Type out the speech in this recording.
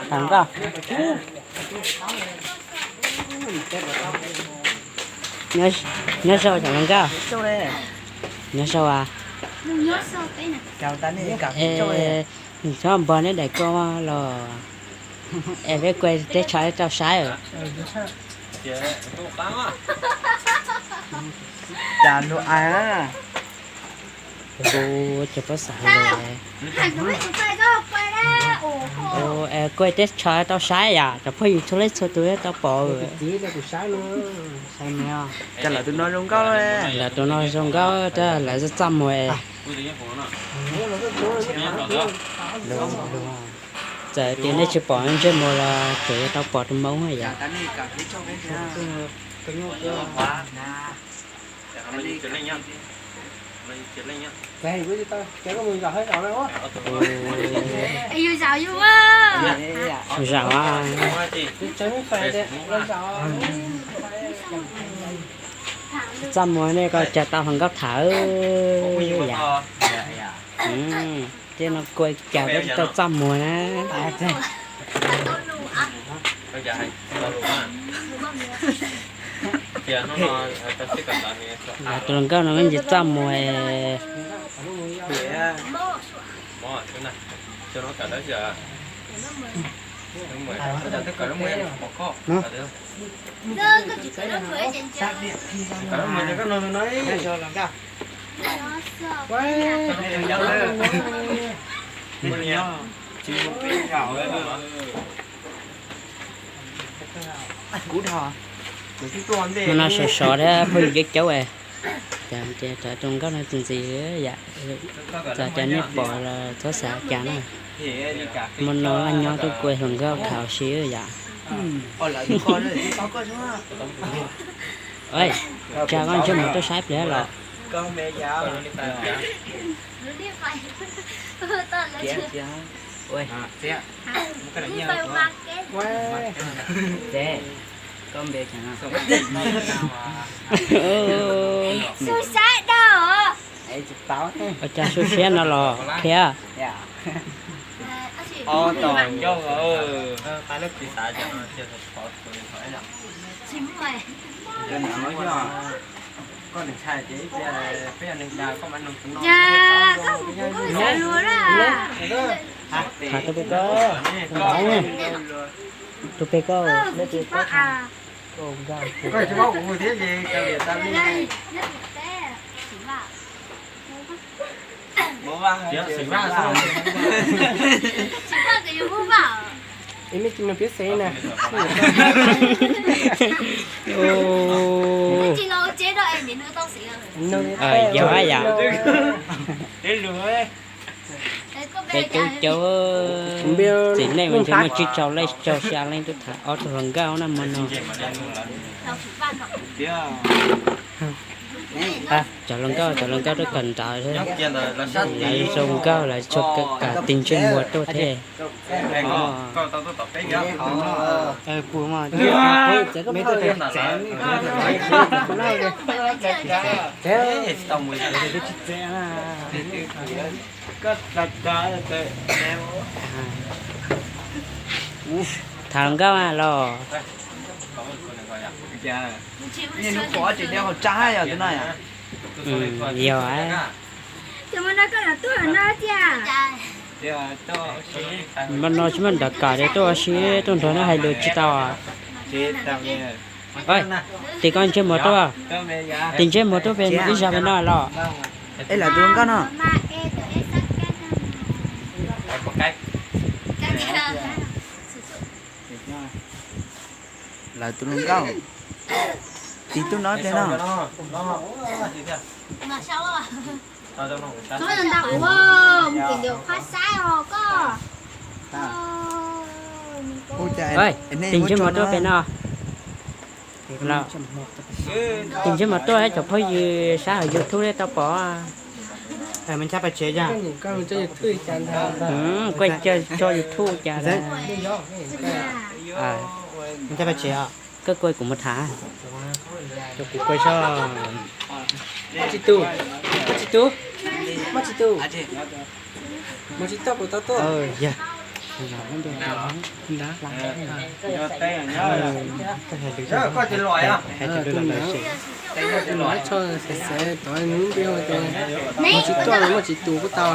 Hluas nkauj, nyob zoo cov hluas nkauj. Nyob zoo as. Txhob npog neb daim koj los, es peb kuaj teb tsho rau saib. Cas lus ais na. Ua cov pab xav lus. Kuaj teb tsho rau saib yom, cov phooj ywg txhua leej txhua tus tau pom. Cas lawv tus no zoo nkauj, lawv tus no zoo nkauj, lawv txaj muag. Txawm tias nej tsis pom ntsej muag los tseem yuav tau pom tus Hmoob yom. Zaum, txaj muag nej ko cas tau hluas nkauj tham yom. Tej no kuaj cas peb tsis tau txaj muag na. Tus hluas nkauj no me ntsis txaj muag. Hmo no sov sov thiab phooj ywg coob coob. Cas tus hluas nkauj no tus ntxiv yom. Txawm tias nej pom los txhob xav cas na. Hmo no nyob tuaj kuaj hluas nkauj tham si yom. Cas koj ntsej muag tuaj saib pliag los? Ua cas su siab no los qhia. Tham tus pem koj, tus pem koj, tus pem koj. Yog yom. Peb coob coob, txiv neej mas ntshe muaj tsib caug leej, caug xya leej tuaj tham ob tug hluas nkauj na hmo no. Cov hluas nkauj, cov hluas nkauj tuaj kawm ntawv thiab, lawv zoo nkauj, lawv tsuas kam tig ntsej muag tuaj thiab. Tham hluas nkauj los. Yog, hmo no tsis muaj nram kam li tuaj ua si, tuaj nrog nej hais lus tsis tau. Tig koj ntsej muag tuaj, tig ntsej muag tuaj pem ib zag pem no los. Es lawv tus hluas nkauj no. Lawv tus hluas nkauj, tig tuaj no pem no. Tig ntsej muag tuaj pem no. Tig ntsej muag tuaj, cov phooj ywg saib hauv YouTube tau pom. Kuaj tso YouTube cas. Koj kuaj kuv mus tham. Kuv kuaj tso. Tsis tu, tsis tu, tsis tu. Yog. Zos lub npe ntawd, koj hais lus lawm, koj hais lus lawm, tus ntawd txhob xav xav tod, nub npe hu ces mus tsis tuaj los muaj tsis tus kuj tau.